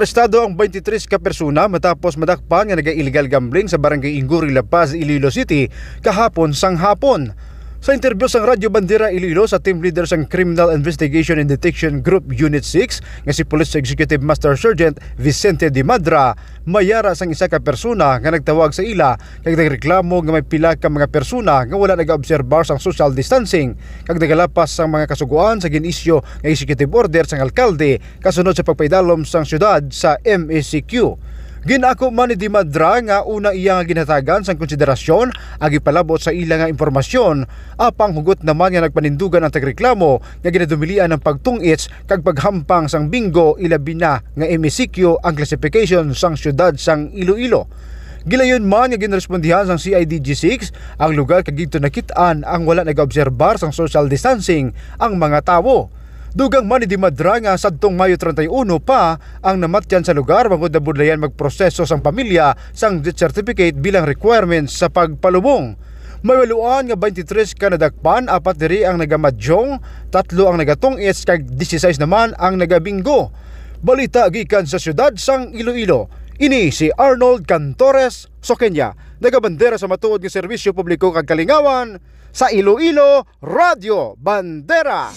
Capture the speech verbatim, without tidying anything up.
Arestado ang twenty-three ka persona matapos madakpan nga naga-illegal gambling sa Barangay Ingguri, La Paz, Iloilo City kahapon sang hapon. Sa interview sang Radyo Bandera Iloilo sa team leader sang Criminal Investigation and Detection Group Unit six nga si Police Executive Master Sergeant Vicente Dimadra, may ara sang isa ka persona nga nagtawag sa ila kag nagreklamo nga may pila ka mga persona nga wala nagaobserbar sang social distancing kag nagalapas sang mga kasugoan sa gin-isyu nga executive order sang alkalde kasunod sa pagpaidalom sang siyudad sa M E C Q. Gin-ako man ni Dimadra nga una iya nga ginhatagan sang konsiderasyon ang ipalabot sa ila nga impormasyon, apang hugot naman nga nagpanindugan ang tagreklamo nga ginadumilian ang pagtung-its kag paghampang sang bingo, ilabi na nga M E C Q ang classification sang siyudad sang Iloilo. Gilayon man nga ginrespondihan sang C I D G six ang lugar kag didto nakit-an ang wala nagaobserbar sang social distancing ang mga tawo. Dugang man ni Dimadra nga sadtong Mayo treinta y uno pa ang namatyan sa lugar bangod nabudlayan magproseso sang pamilya sang death certificate bilang requirements sa pagpalubong. May waluan nga twenty-three ka nadakpan, apat diri ang nagamadyong, tatlo ang nagatung-its kag dieciséis naman ang nagabinggo. Balita gikan sa siyudad sang Iloilo. Ini si Arnold Cantores Soqueña, nagabandera sa matuod nga serbisyo publiko kag kalingawan sa Iloilo, Radyo Bandera.